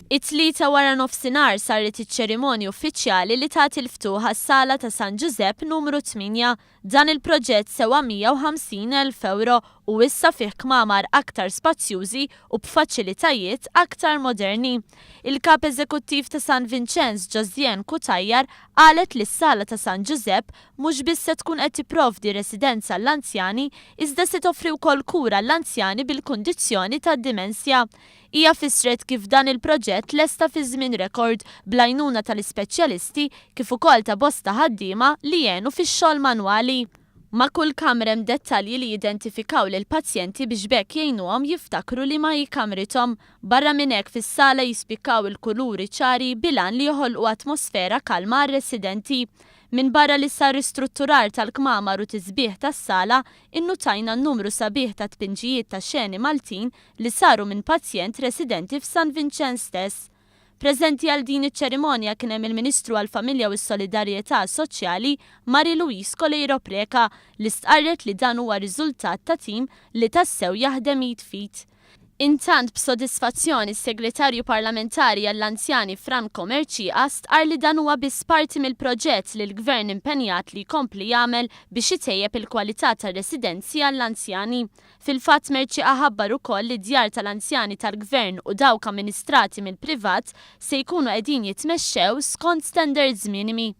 It-Tlieta waranofsinhar saret iċ-ċerimonja uffiċjali li tat il-ftuħ għas-Sala ta' San Ġużepp numru 8. Dan il-proġett sewa 150,000 ewro u issa fih kmamar aktar spazjużi u b'faċilitajiet aktar moderni. Il-Kap Eżekuttiv ta' San Vinċenz Josianne Cutajar qalet li s-Sala ta' San Ġużepp mhux biss se tkun qed tipprovdi residenza għall-anzjani iżda se toffri wkoll kura għall-anzjani bil-kundizzjoni tad-dimensja. Hija fissret kif dan il-proġett lesta fi żmien rekord bl-għajnuna tal-ispeċjalisti kif ukoll ta' bosta ħaddiema li jgħinu fix-xogħol manwali. Ma' kull kamra hemm dettalji li jidentifikaw lill-pazjenti biex b'hekk jgħinuhom jiftakru liema hi kamrithom. Barra minn hekk fis-sala jispikkaw il-kuluri ċari bil-għan li joħolqu atmosfera kalma għar-residenti. Minbarra li sar ristrutturar tal-kmamar u tisbiħ tas-sala, innutajna n-numru sabiħ ta' tpinġijiet ta' xeni Maltin li saru minn pazjent residenti f'San Vinċenz stess. Preżenti għal din iċ-ċerimonja kien hemm il-Ministru għall-Familja u s-Solidarjetà Soċjali Marie Louise Coleiro Preca li stqarret li dan huwa riżultat ta' tim li tassew jaħdem id f'id. Intant b'sodisfazzjon is-Segretarju Parlamentari għall-Anzjani Franco Mercieca stqarr li dan huwa biss parti mill-proġett li l-Gvern impenjat li jkompli jagħmel biex itejjeb il-kwalità tar-residenzi għall-anzjani. Fil-fatt Mercieca ħabbar ukoll li djar tal-anzjani tal-Gvern u dawk amministrati mill-privat se jkunu qegħdin jitmexxew skont standards minimi.